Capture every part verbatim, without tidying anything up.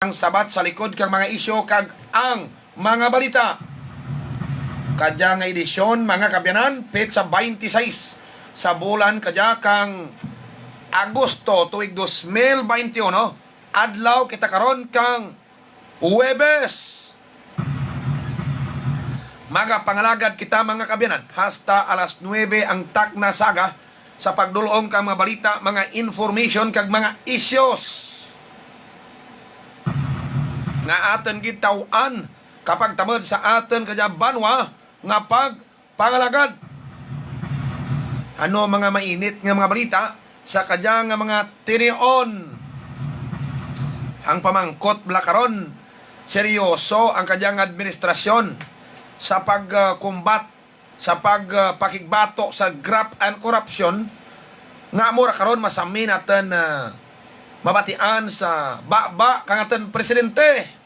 ang sabat sa likod kang mga isyu kag ang mga balita. Kadya nga edisyon, mga kaabyanan, petsa baynte sais sa bulan kadya kang Agosto, tuig dos mil baynte uno, adlaw kita karon kang Huwebes. Magapangalagad kita, mga kaabyanan, hasta alas nuwebe ang takna sa aga sa pagdul-ong kang mga balita, mga information, kag mga issues nga atun gid taw-an kapagtamod sa atun kadya banwa nga pagpangalagad. Ano mga mainit nga mga balita sa kadya nga mga tinion? Ang pamangkot bala karon, seryoso ang kadya nga administrasyon sa pag, ah, kumbat, sa pag, ah, pakigbato sa graft and corruption, nga amo ra karon masami natun, ah, mabatian sa baba kang atun presidente.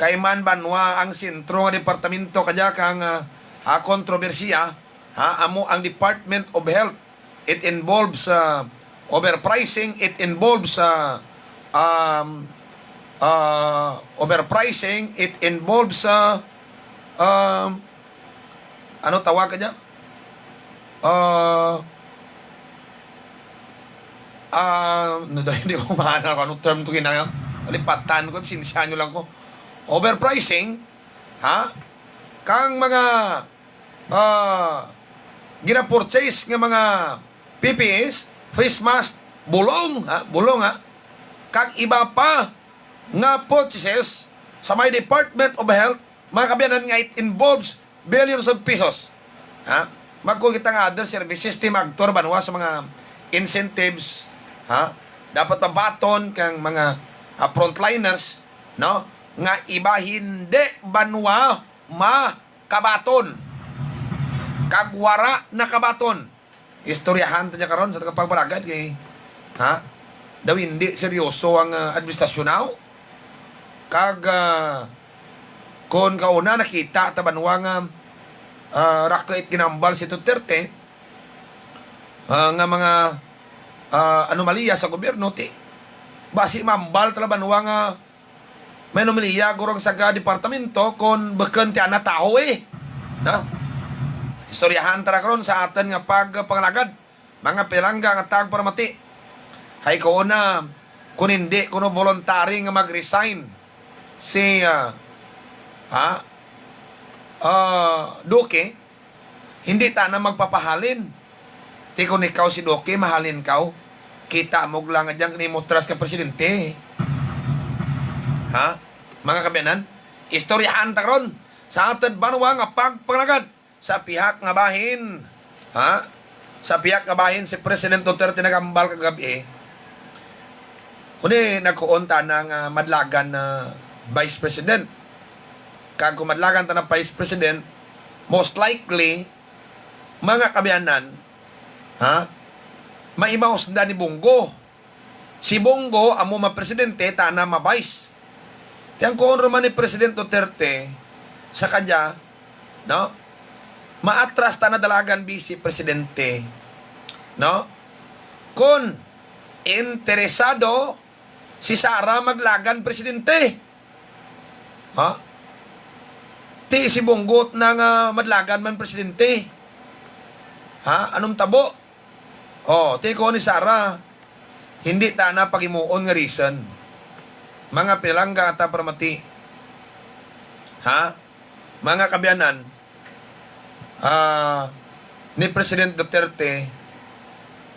Kay man banwa ang sentro nga departamento kadya kang, ah, ah, kontrobersiya, ha, amo ang Department of Health. It involves, ah, overpricing, it involves, ah, um, ah, overpricing, it involves, ah, um, ano tawag kadya? Ah, ah, ano daw, hindi ko maana kung ano term to kinaya. Nalipatan ko, pasensya nyo lang ko. Overpricing, ha? Kang mga, ah, gina-purchase nga mga P P Es, face mask, bulong, ha? Bulong, ha? Kag iba pa nga purchases sa may Department of Health, mga kaabyanan, nga it involves billions of pesos. Ha? Magkuon kita nga other services ti maagto ra banwa sa mga incentives, ha? Dapat mabaton kang mga, ah, frontliners, no? Nga iba hindi banwa makabaton. Kag wara nakabaton. Istoryahan ta dya karon sa atun pagpangalagad kay, ha? Daw hindi seryoso ang, ah, administrasyon, aw? Kag, ah, kon kauna nakita ta banwa nga, ah, raku it ginahambal si Duterte, ah, nga mga, ah, anomalya sa gobyerno, ti basi mahambal ta la banwa nga may anomalya guro ang saga departamento kon bukun ti ana tawo, eh. No? Istoryahan ta ra karon sa atun nga pagpangalagad, mga pinalangga nga tagparamati. Hay kauna, kon hindi kuno voluntary nga mag-resign si, ah, ha? Ah, Duque, hindi tana magpapahalin. Ti kon ikaw si Duque, mahalin kaw. Kita mo lang nga dyan kanimo tras ka presidente. Ha? Mga kaabyanan, istoryahan ta karon sa atun banwa nga pagpangalagad sa pihak nga bahin. Ha? Sa pihak nga bahin si President Duterte nagambal kagab-i. Kundi nagkuon tana nga madlagan na Vice President. Kag kon madlagan tana Vice President, most likely, mga kaabyanan, ha? Maimaw sanda ni Bong Go. Si Bong Go amo ma-presidente, tana ma-vice. Ti ang kuon ruman ni President Duterte sa kadya, no? Maatras tana dalagan vice presidente, no? Kon interesado si Sara maglagan presidente. Ha? Ti si Bong Go tana nga madlagan man presidente. Ha? Anong tabo? O, ti kuon ni Sara, hindi tana paghimuon nga reason. Mga pinalangga nga tagparamati. Ha? Mga kaabyanan, ah, ni President Duterte,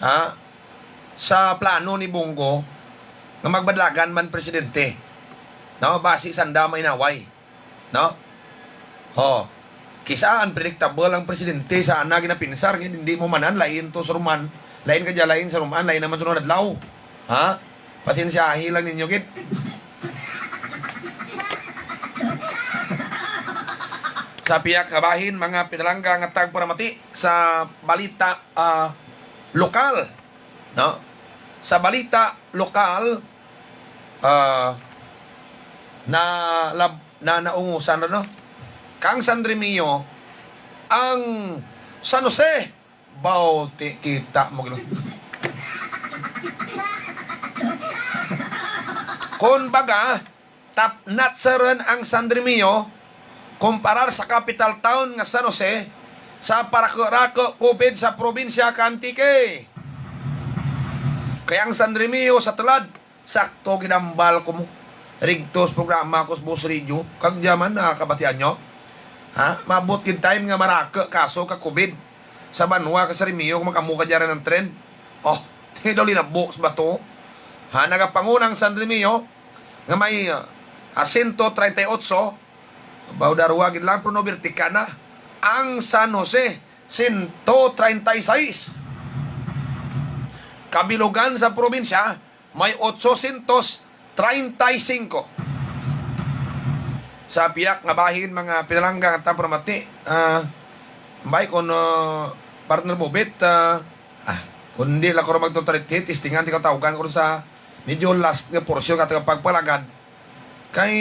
ha, sa plano ni Bong Go, nga magmadlagan man presidente. No, basi sanda mainaway. No? O. Kis-a unpredictable ang presidente sa ana ginapinsar, gid, hindi mo man-an, lain to sa ruman. Lain kadya, lain sa ruman, lain naman sunod adlaw. Ha? Pasensyahi lang ninyo, gid. Sa pihak nga bahin, mga pinalangga nga tagparamati, sa balita, ah, lokal, no? Sa balita lokal, ah, na lab-, na naungusan ra, no? Kang San Remigio, ang San Jose, baw ti kita mo gid. Kon baga, top notch run ang San Remigio, kumparar sa capital town nga San Jose, sa parake-rake COVID sa probinsya ka Antique. Kay ang San Remigio sa tulad, sakto ginhambal ko mo. Rigto sa programa ko sa Boss Radio, kag dya man, ah, kabatian nyo. Ha? Maabot gid time nga marake kaso ka COVID sa banwa ka San Remigio, kon mag-amo ka dya run ang trend. Oh, ti daw linabo sa bato. Ha, nagapanguna ang San Remigio, nga may, ah, sento treinta y ocho, baw darwa gid lang, pero no, bertikal na. Ang San Jose, sento treinta y seis. Kabilugan sa probinsya, may ochocientos treinta y cinco. Sa piyak nga bahin, mga pinalangga nga tagparamati, ah, ambay kon, ah, partner Bobet, ah, ah, kon indi lang ko run magtuturit-hit, testingan ti katawgan ko run sa medyo last nga porsyon ka atun pagpalagad. Kay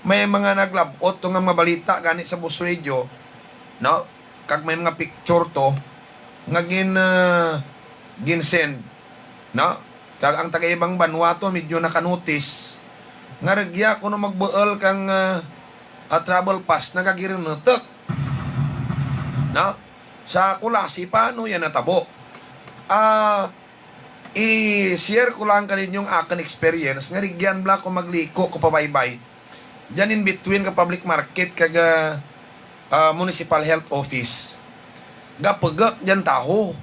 may mga naglab-ot to nga mga balita gani sa Boss Radio, no? Kag may mga picture to nga gin-, ah, gin-send, no? Kag ang taga-ibang banwa to medyo naka-notice nga rugya kuno magbuul kang, ah, ah, travel pass, nagagirinutuk, no? Sa Culasi, paano yan natabo? Ah, i-share ko lang kaninyo ang akun experience, nga rugyan bala ko magliko ko pabaybay. Dyan in between ka public market kag, ah, ah, municipal health office. Gapuguk dyan taho.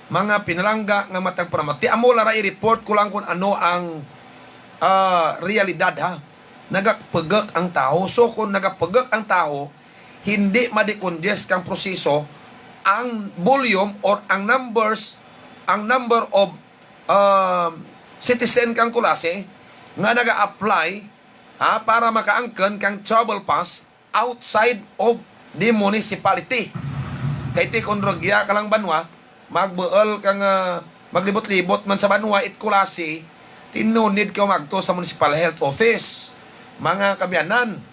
Mga pinalangga nga mga tagparamati, amo lang ra i-report ko lang kon ano ang, ah, realidad, ha. Nagapuguk ang taho. So, kon nagapuguk ang taho, hindi ma-decongest kang proseso ang volume or ang numbers, ang number of, um, citizen kang Culasi nga naga-apply, ha, para makaangkon kang travel pass outside of the municipality. Kay ti kon rugya ka lang banwa, magbuul kang, ah, maglibot-libot man sa banwa it Culasi, ti no need ka magto sa municipal health office. Mga kaabyanan,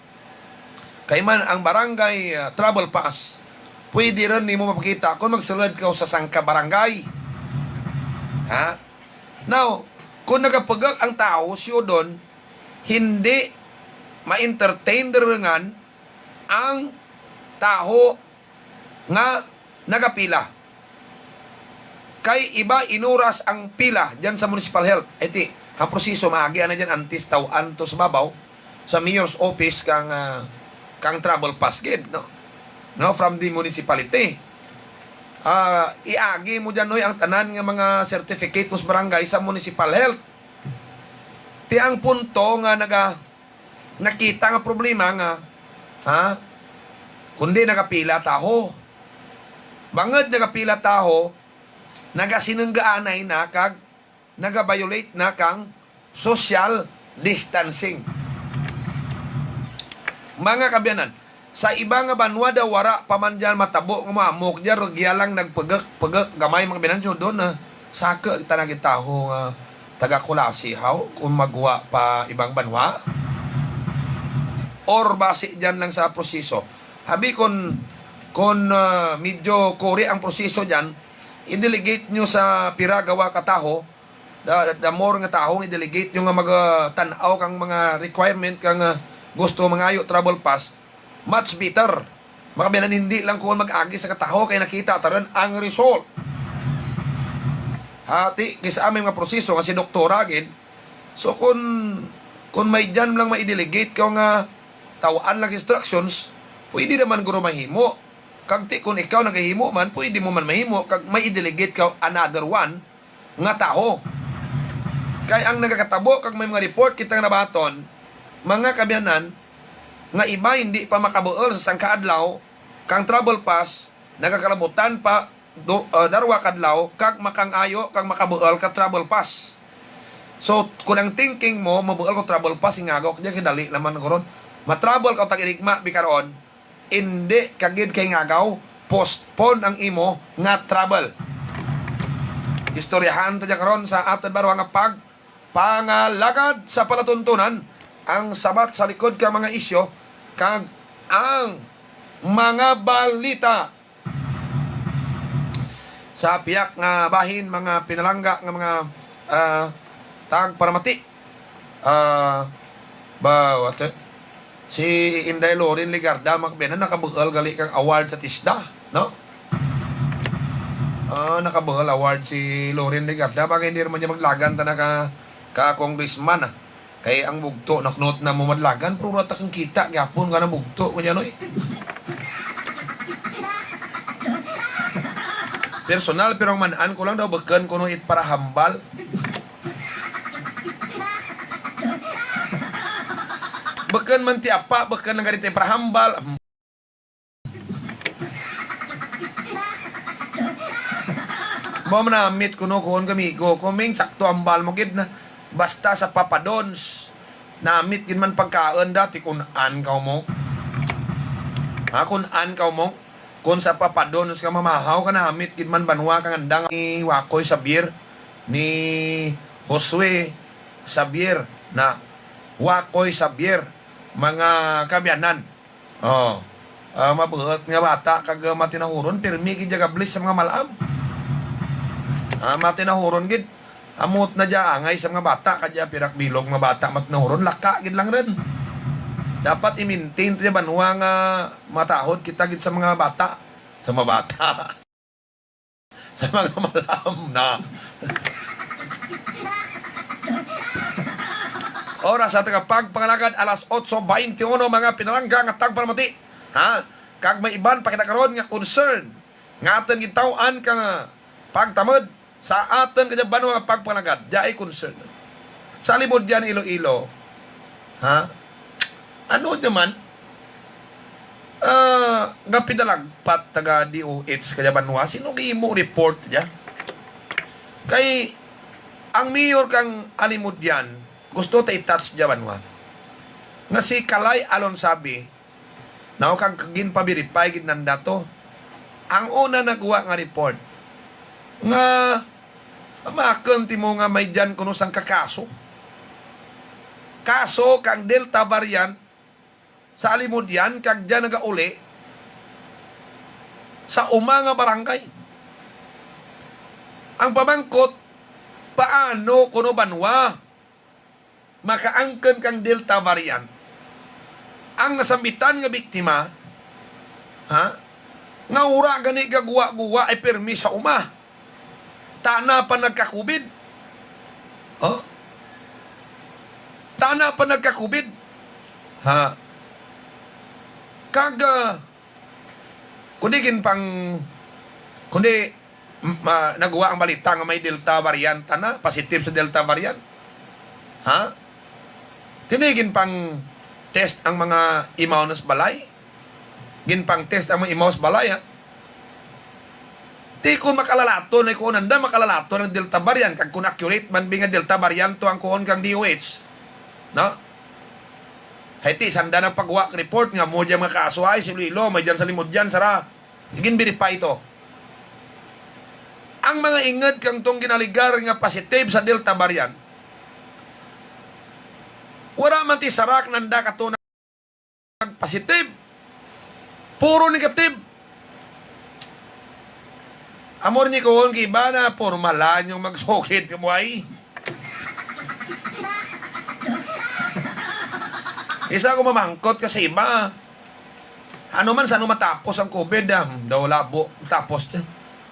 kay man ang barangay, ah, travel pass, pwede run nimo mapakita kon magsulud ka sa sangka barangay. Ha? Now, kon nagapuguk ang taho, siyudon, hindi ma-entertain run ngan ang taho nga nagapila. Kay iba in oras ang pila dyan sa municipal health. Ay ti, ang proseso, maagi ana dyan, antes taw-an to sa babaw, sa mayor's office kang, ah, kang travel pass gid, no? No, from the municipality. Ah, iagi mo dyan, noy, ang tanan nga mga certificate mo sa barangay sa municipal health. Ti ang punto nga naga-, nakita nga problema nga, ha? Kundi nagapila taho. Bangud nagapila taho, nagasinunggaanay na kag naga-violate na kang social distancing. Mga kaabyanan, sa iba nga banwa daw wara pa man dyan matabo nga maamok dyan, rugya lang nagpuguk-puguk gamay, mga kaabyanan, siyudon, ah, saku tana gid taho nga taga-Culasi haw kon maggwa pa ibang banwa. Or basi dyan lang sa proseso. Habi kon, kon, ah, medyo kuri ang proseso dyan, i-delegate nyo sa pira gawa ka taho, the, the more nga taho nga i-delegate nyo nga mag, ah, tan-aw kang mga requirement kang, ah, gusto mangayo travel pass, much better. Mga kaabyanan, hindi lang kon mag-agi sa kataho kay nakita ta run ang result. Ha, ti, kis-a may mga proseso nga si doktora gid. So, kon, kon may dyan lang mai-delegate ka nga taw-an lang instructions, pwede naman guro mahimo. Kag ti, kon ikaw nagahimo man, pwede mo man mahimo, kag may i-delegate ka another one nga taho. Kay ang nagakatabo, kag may mga report kita nga nabaton, mga kaabyanan, nga iba hindi pa makabuul sa sangka adlaw kang travel pass, nagakalabutan pa do-, ah, darwa ka adlaw kag makang-ayo kag makabuul ka travel pass. So, kon ang thinking mo, mabuul ko travel pass, ingagaw ka dyan, kay dali lang man guro. Ma-travel ka tag-irigma, bi karon, indi ka gid kaingagaw, postpone ang imo nga travel. Istoryahan ta dya karon sa atun barwa nga pagpangalagad sa palatuntunan, ang sabat sa likod ka mga isyu, kag ang mga balita. Sa piyak nga bahin, mga pinalangga nga mga, ah, tagparamati. Ah, ba, what, eh? Si Inday Loren Legarda, mga kaabyanan, nakabuul gali kang award sa TESDA, no? Ah, nakabuul award si Loren Legarda, bagay indi man dya magdalagan tana ka, ka congressman, ah. Kay ang bugto, naknot na mo madalagan, pero wara ta kang kita, gihapon ka na bugto, kanya, no, eh. Personal, pero ang man-an ko lang daw, bukun kuno it para hambal. Bukun man ti apa, bukun lang gani ti para hambal. Ba manamit kuno kuon kami ko, kuming sakto hambal mo gid na. Basta sa Papa Don's, namit gid man pagkaun da, ti kun-an kaw mo. Ha, kun-an kaw mo. Kun sa Papa Don's ka mamahaw ka, namit gid man banwa kang andang ni Wakoy Xavier, ni Josue Xavier, na Wakoy Xavier, mga kaabyanan. O, ah, mabuut nga bata kag, ah, matinahuron, pirmi gid dya gablis sa mga mal-am. Ah, matinahuron gid. Ambot na dya angay sa mga bata, kadya pira ka bilog mga bata matinahuron, laka gid lang run. Dapat i-maintain ta dya banwa nga matahod kita gid sa mga bata. Sa mga bata. Sa mga mal-am na. Oras sa atun pagpangalagad, alas otso baynte uno, mga pinalangga nga tagpalamati. Ha? Kag may iban pa kita karon nga concern nga atun gitaw-an kang pagtamud sa atun kadya banwa nga pagpangalagad. Dya ay concern. Sa Alimodian, Iloilo. Ha? Ano naman? Ah, nga pinalagpat taga D O H kadya banwa, sin-o gihimo report dya? Kay ang mayor kang Alimodian, gusto ta i-touch dya banwa. Nga si Kalay Alonsabi, now kag ginpa-verify gid nanda to. Ang una nagwa nga report nga, makun ti mo nga may dyan kuno sangka kaso. Kaso kang Delta variant sa Alimodian kag dyan nagauli sa uma nga barangay. Ang pamangkot, paano kuno banwa makaangkun kang Delta variant? Ang nasambitan nga biktima, ha? Nga wara gani gaguwa-guwa ay pirmi sa uma. Tana pa nagka-COVID. O? Tana pa nagka-COVID. Ha? Kag, ah, kundi ginpang-, kundi, m-, ma-, nagwa ang balita nga may Delta variant, tana, positive sa Delta variant. Ha? Ti indi ginpang-test ang mga imaw na sa balay. Ginpang-test ang mga imaw sa balay, ha? Ti kon makalalaton, ay kuon nanda, makalalaton ang Delta variant, kag kon accurate man bi nga Delta variant to ang kuon kang D O H. No? Hay ti, sanda nagpagwa kang report nga amo dya mga kaso ay, sa Iloilo, may dyan sa Alimodian, sara. Gin-verify to. Ang mga ingud kang tong gin-alegar nga positive sa Delta variant, wara man ti sara kananda kato nag-positive. Puro negative. Amo run ni kuon kang iba na pormalan yung magsugid kamo ay. Isa ko mamangkot ka sa iba. Ano man, sa ano matapos ang COVID, ah? Daw labo, tapos, eh.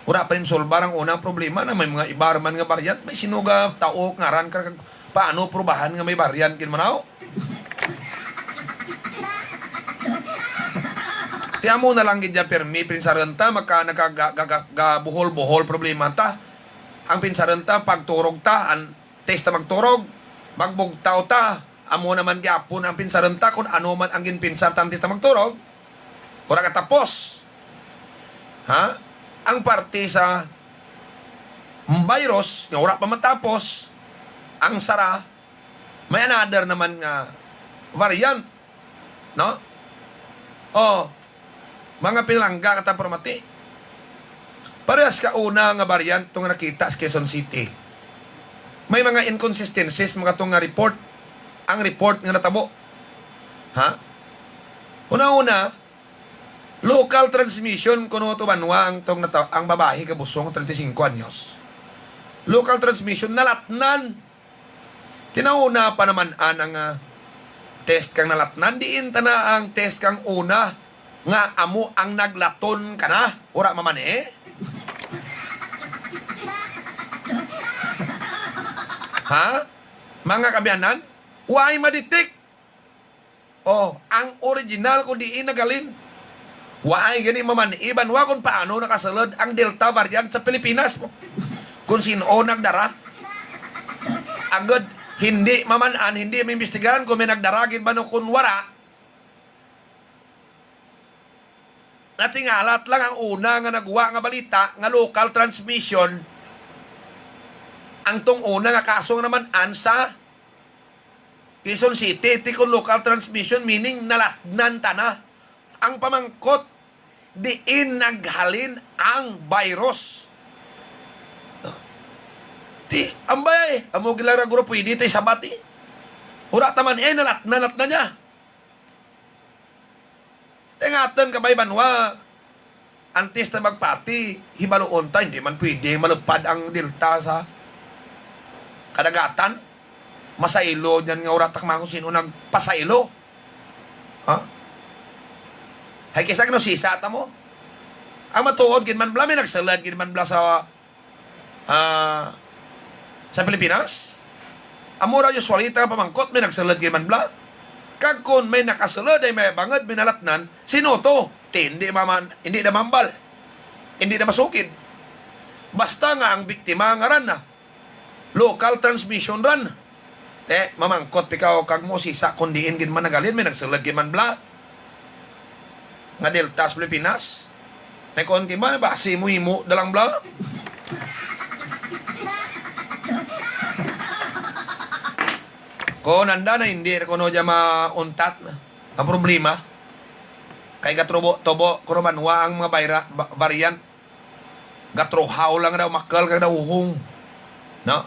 Wara pa rin masolbar ang unang problema na may mga iba ra man nga variant, may sin-o gatao, ngaran ka, kag paano prubahan nga may variant gid man aw? Ti amo na lang gid dya pirmi, pinsarun ta, maka-, nagka-, ga-, ga-, ga-, gabuhol-buhol problema ta. Ang pinsarun ta, pagturog ta, an-, test ta magturog, magbugtaw ta, amo na man gihapon ang pinsarun ta, kon ano man ang ginpinsar ta antes ta magturog, wara katapos. Ha? Ang parte sa virus, nga wara pa matapos, ang sara, may another naman nga variant. No? O, mga pinalangga kang tagpalamati. Parehas ka una nga variant tong nakita sa Quezon City. May mga inconsistencies mga tong nga report. Ang report nga natabo. Ha? Una-una, local transmission kuno to banwa ang tong nata-, ang babayi kabusong, treinta y cinco anyos. Local transmission, nalatnan. Ti nauna pa naman-an ang, ah, test kang nalatnan, diin tana ang test kang una nga amo ang naglaton kana, wara mamani-i? Ha? Mga kaabyanan, way ma-detect. O, ang original kon diin naghalin. Way gani mamani-i banwa kon paano nakasulud ang Delta variant sa Pilipinas mo. Kon sin-o nagdara. Agud, hindi maman-an, hindi maimbestigaran kon may nagdara gid ba no kon wara. Natingala ta lang ang una nga naggwa nga balita nga local transmission. Ang tong una nga kaso nga naman-an sa Quezon City, ti kon local transmission, meaning nalatnan tana. Ang pamangkot, diin naghalin ang virus? Ti, ambay, amo gid lang ra guro pwede ta isabat, eh. Wara ta man, eh, nalatnan, nalatnan dya. Ti ang atun kabay banwa, antes ta magpati, hibaluon ta, hindi man pwede malupad ang Delta sa kadagatan. Masaylo dyan nga wara ta kamangun sin-o nagpasaylo. Ha? Hay kis-a ginusisa ta mo. Ang matuod gid man bala, may nagsulud gid man bala sa Ah, sa Pilipinas, amo ra usually ta nga pamangkot, may nagsulud gid man bala. Kag kon may nakasulud hay may bangud, may nalatnan, sin-o to? Ti indi maman, indi da mahambal. Indi da masugid. Basta nga ang biktima ngaran na. Local transmission ran. Ti, mamangkot pa ikaw kag mo sisa kon diin gid man naghalin, may nagsulud gid man bala. Nga Delta sa Pilipinas. Ti kon gid man, basi mo himo da lang bala. Kon anda na, hindi ra kuno dya mauntat na. Ang problema, kay gatubo-tubo kuno banwa ang mga bayra-, ba-, variant. Gatruhaw lang daw, makal kag daw uhong. No?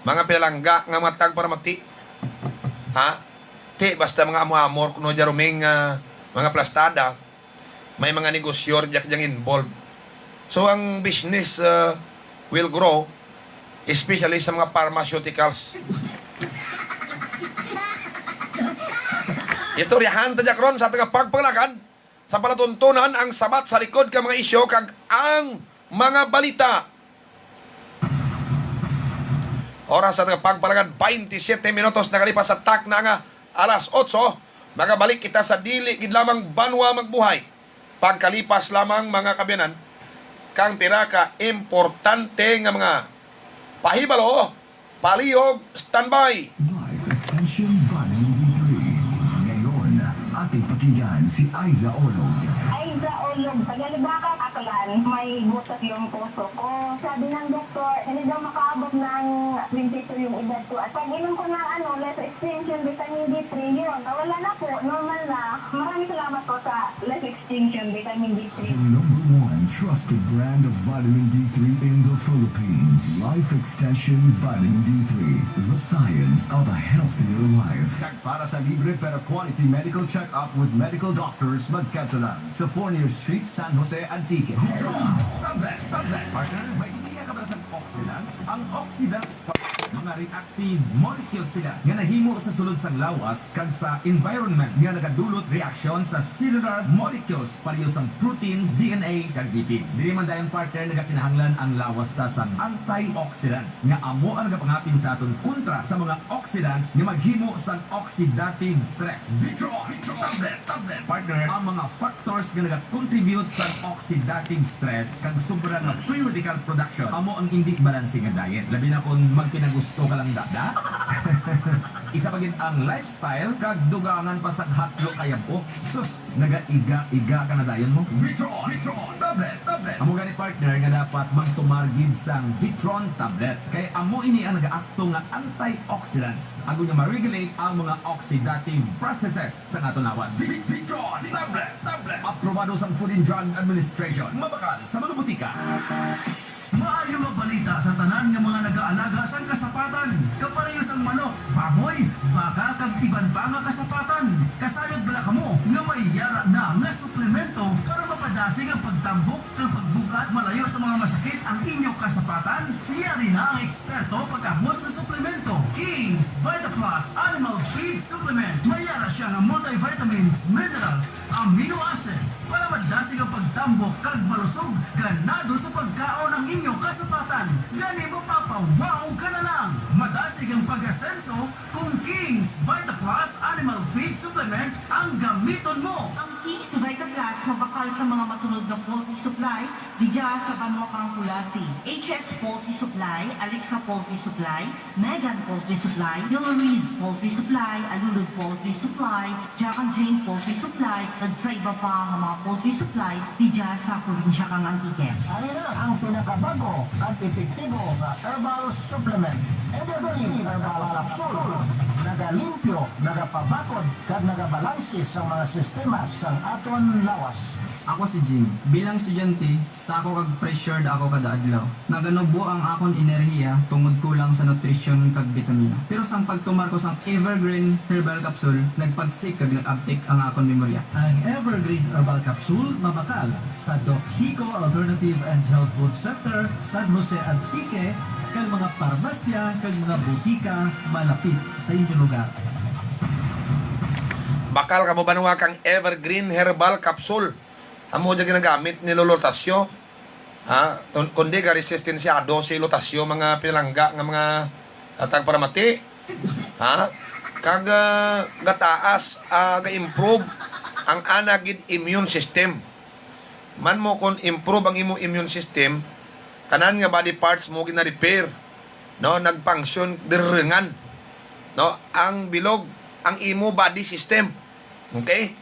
Mga pinalangga nga mga tagparamati. Ha? Ti, basta mga amor-amor kuno dya ruming, ah, mga plastada, may mga negosyo dya dyang involved. So, ang business, ah, will grow, especially sa mga pharmaceuticals. Istoryahan ta dya karon sa atun nga pagpangalagad. Sa palatuntunan, ang sabat sa likod kang mga isyu kag ang mga balita. Oras sa atun nga pagpangalagad, baynte siyete minutos nakalipas sa takna nga alas otso. Magabalik kita sa dili gid lamang banwa magbuhay. Pagkalipas lamang, mga kaabyanan, kang pira ka importante nga mga pahibalo. Palihog, standby. Life Extension Vitamin D three. Ngayon, ating pakinggan si Aiza Olog. Aiza Olog, taga Libacao, Aklan. May gutok yung puso ko. Sabi ng doktor, hindi daw makaabot ng twenty-two yung edad ko. At pag-inom ko ng, ano, Life Extension Vitamin D three, yun, nawala na po, normal na. Maraming salamat po sa Life Extension Vitamin D three. The number one trusted brand of vitamin D three in the Philippines. Life Extension Vitamin D three, the science of a healthier life. Kag para sa libre pero quality medical check-up with medical doctors, magkadto lang sa Fornier Street, San Jose, Antique. Vitro Tablet, tablet. Partner, may ideya ka ba sa oxidants? Ang oxidants, mga reactive molecules sila nga nahimo sa sulod sang lawas kag sa environment nga nagadulot reaksyon sa cellular molecules pareho sang protein, D N A, kag lipids. Diri man dayon, partner, nagakinahanglan ang lawas ta sang antioxidants nga amo ang nagapangapin sa aton kontra sa mga oxidants nga maghimo sang oxidative stress. Vitro, Vitro, tablet, tablet, partner. Ang mga factors nga nagacontribute sa oxidative stress kag sobra nga free radical production amo ang indi balanse nga diet. Labi na kon magpinagusto ka lang, da, da? Isa pa gid ang lifestyle kag dugangan pa sang hatlo ka yab-ok. Sus, nagaiga-iga ka na dayon mo. Vitron, Vitron, tablet, tablet. Amo gani, partner, nga dapat magtumar gid sang Vitron tablet. Kay amo ini ang nagaakto nga antioxidants. Agud nga ma-regulate ang mga oxidative processes sa aton lawas. Vi-, Vitron tablet, tablet. Aprobado sang Food and Drug Administration. Mabakal sa mga botika. Maayo nga balita sa tanan nga mga nagaalaga sang kasapatan, kapareho sang manok, baboy, baka, kag iban pa nga kasapatan. Kasayod bala kamo nga may yara na nga suplemento para mapadasig ang pagtambok kag pagbug-at malayo sa mga masakit ang inyo kasapatan? Yari na ang eksperto pag-abot sa suplemento. King's Vita Plus Animal Feed Supplement. May ara siya nga multivitamins, minerals, amino acids para madasig ang pagtambok kag malusog, ganado sa pagkaon ang inyo kasapatan. Gani mapapa-wow ka na lang. Madasig ang pag-asenso kung King's Vita Plus Animal Feed Supplement ang gamiton mo. Ang King's Vita Plus mabakal sa mga masunod nga poultry supply didya sa banwa kang Culasi: H S Poultry Supply, Alexa Poultry Supply, Megan Poultry Supply, Yellow Riz Poultry Supply, Alulud Poultry Supply, Jack and Jane Poultry Supply, kag sa iba pa nga mga poultry supplies didya sa probinsya kang Antique. Ari na ang pinakabag-o kag epektibo nga herbal supplement, Evergreen Herbal Capsule. Nagalimpyo, nagapabakod, kag nagabalanse sa mga sistema sang aton lawas. Ako si Jim. Bilang estudyante, sako kag pressured ako kada adlaw. Naganubo ang akon enerhiya tungod kulang sa nutrisyon kag bitamina. Pero sang pagtumar ko sang Evergreen Herbal Capsule, nagpagsik kag nag-abtik ang akon memorya. Ang Evergreen Herbal Capsule mabakal sa Doc Hico Alternative and Health Food Center, San Jose, Antique, kag mga parmasya kag mga butika malapit sa inyo lugar. Bakal kamo banwa kang Evergreen Herbal Capsule. Amo dya ginagamit ni Lolo Tasyo. Ha? Kun-, kundi garesistensiyado si Lolo Tasyo, mga pinalangga nga mga, ah, tagparamati. Ha? Kag, ah, gataas, ah, ga-improve ang ana gid immune system. Man mo kon improve ang imo immune system, tanan nga body parts mo gina-repair, no? Nag-function, diriringan, no? Ang bilog, ang imo body system. Okay?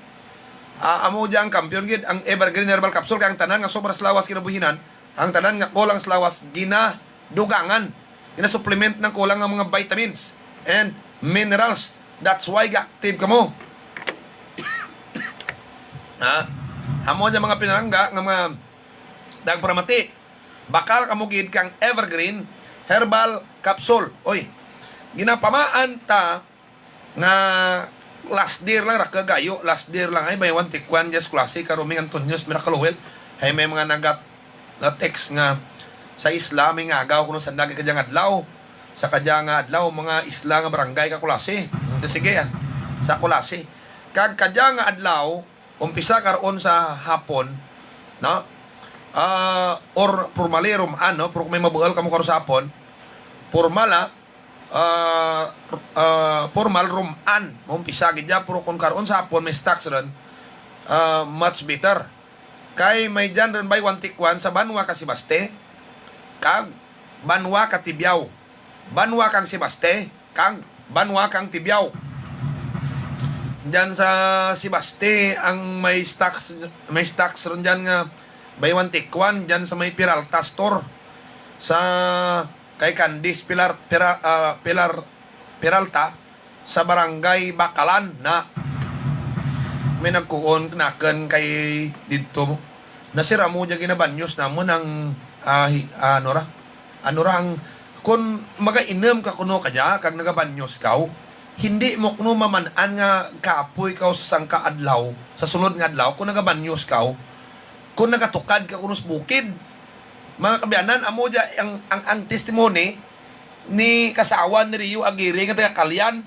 Ah, amo dya ang kampiyon gid ang Evergreen Herbal Capsule, kay ang tanan nga sobra sa lawas ginabuhinan, ang tanan nga kulang sa lawas ginadugangan, gina-supplement nang kulang ang mga vitamins and minerals. That's why ga-active kamo. Ha? Amo dya mga pinalangga nga mga tagparamati. Bakal kamo gid kang Evergreen Herbal Capsule. Oy, ginapamaan ta nga last year lang, ra kagayo, last year lang, hay may wan tikwan dya sa Culasi ka Roming Antonio's Miracle Oil. Hay may mga naga-, na-text nga sa isla, may ngagaw kuno sanda gid kadya nga adlaw. Sa kadya nga adlaw, mga isla nga barangay ka Culasi. Sige, ah. Sa Culasi. Kag kadya nga adlaw, umpisa karon sa hapon, no? Ah, or formally, rum-an, no? Pero kon may mabuul kamo karon sa hapon, formal, ah, ah, ah, formal, rum-an, maumpisa gid dya, pero kon karon sa hapon may stocks run, ah, much better. Kay may dyan run bay wan tikwan sa banwa ka Sebaste, kag banwa ka Tibiao. Banwa kang Sebaste, kag banwa kang Tibiao. Dyan sa Sebaste, ang may stocks, may stocks run dyan nga bay wan tikwan, dyan sa may Peralta Store. Sa kay Candice Pilar, Pira-, ah, Pilar, Peralta, sa Barangay Bacalan na. May nagkuon kanakun kay didto mo. Na, sir, amo dya ginabanyos namun ang, ah, hi-, ah, ano ra? Ano ra ang, kon magainom ka kuno kadya, kag nagabanyos kaw, hindi mo kuno maman-an nga kapoy kaw sa sangka adlaw, sa sulod nga adlaw, kon nagabanyos kaw, kon nagatukad ka kuno sa bukid. Mga kaabyanan, amo dya ang, ang, ang testimony ni kasawa ni Rio Aguirre nga taga Calian.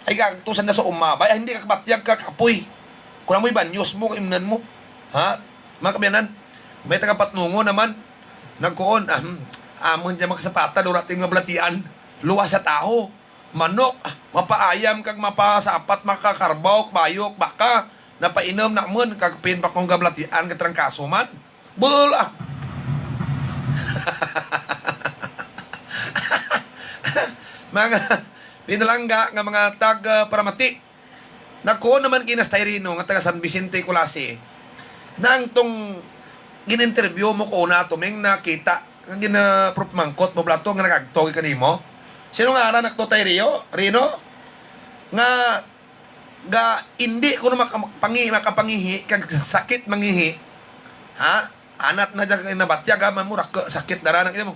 Ay, gaagto sanda sa uma, bay, ay, hindi ka kabatyag ka kapoy. Kon amoy banyos mo, kaimnan mo. Ha? Mga kaabyanan, may taga Patnongon naman. Nagkuon, ah, hmm, amun dya mga kasapatan, wara ti mga balatian. Luwas sa taho. Manok, ah, mapaayam kag mapasapat, makakarbaw, kabayo, baka, napainom namun, kag pin pa kong gabalatian, katrangkaso man. Buul, ah. Mga pinalangga nga mga tag, ah, paramati. Nagkuon naman kina Stay Rino nga taga San Vicente, Culasi. Nang tong gin-interview mo ko una, tuming nakita, nga gina-, Prof Mangkot mo bala to, nga nagagto gid kanimo. Sino nga ngaran nakto, Tay Rio? Rino? Nga ga, indi kuno maka-, pangi-, makapangihi, kag sakit mangihi. Ha? Anat na dyan kay nabatyag, ha, man mo ra ka sakit dara na kay mo.